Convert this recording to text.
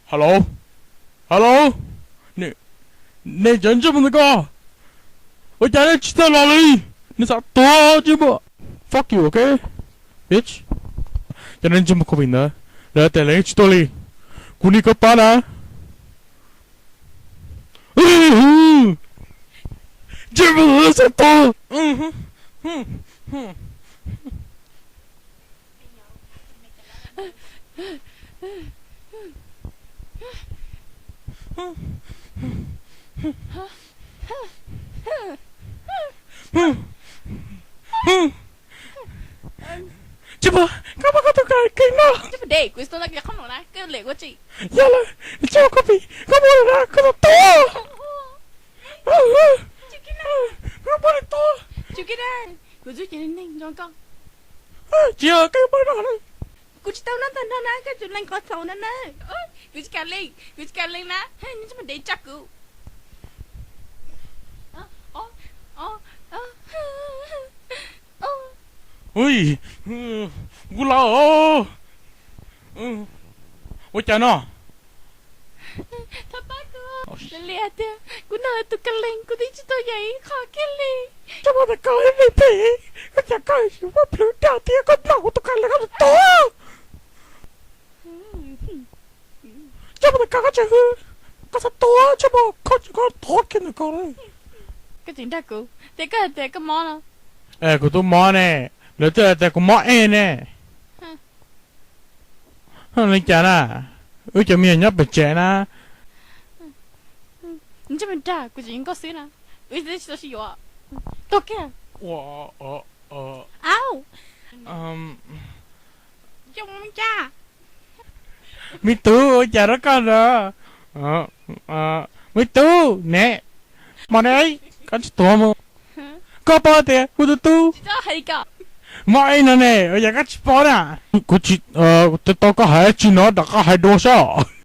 Hello, hello, nej cov ntsej muag ntawm ko, ua cas nej tsis txawj los li? Nej xav tuag tsis muaj. Fuck you, ok, bitch. Cov nej ntsej muag covid ntawd, lawv tias lawv yeej tsis tuaj li. Kuv nim koj pab na. Ntsej muag xav tuag. Tsis muaj, koj muab koj tus kheej no. Dej, kuv tau koj qhob noom na, koj liam kuv tsis. Yog lawm, tsis muaj koj pim, koj muab lawm na, koj tus tuag. Koj muab li tuag. Kuv tsis cia li neeg nco koj. Tsis yog, koj yuav muab no na. Kuv tsis tau noj tag nrho na, koj tsuas lees qhov txhaum no na. Kuv tsis kam lees, kuv tsis kam lees na. Ntsej muag dev tsa kuv. Ui, kuv laus. Ua cas no? Thov pab kuv. Li hais tias kuv noj tus ka lees kuv twb tsis tau yam ib qho kiag li. Tsis muaj tus koj ib leeg phem, koj cas koj yuav muab plhws dag tias koj noj kuv tus ka lees koj tus tuag. Tsis muaj tus koj, koj tseem hwm, koj xav tuag tsis muaj, koj tseem koj thov kiag ntawm koj. Koj tseem dag kuv tias koj hais tias koj mob no. Kuv twb mob ne, lawv twb hais tias kuv mob ej ne. Li cas na, wb cov me nyuam nyob pem tsev na. Ntsej muag dag, kuv tseem nkauj xwb na, wb twb tsis tau sib yuav. Tuag kiag. Au. Me tub, ua cas rau koj na? Me tub ne, hmo ne, koj tsis tuag mus. Koj paub tias kuv tus tub mob ej no ne, ua cas koj tsis paub na? Kuv tsis, tau koj hais tsis no rau koj hais dua saib.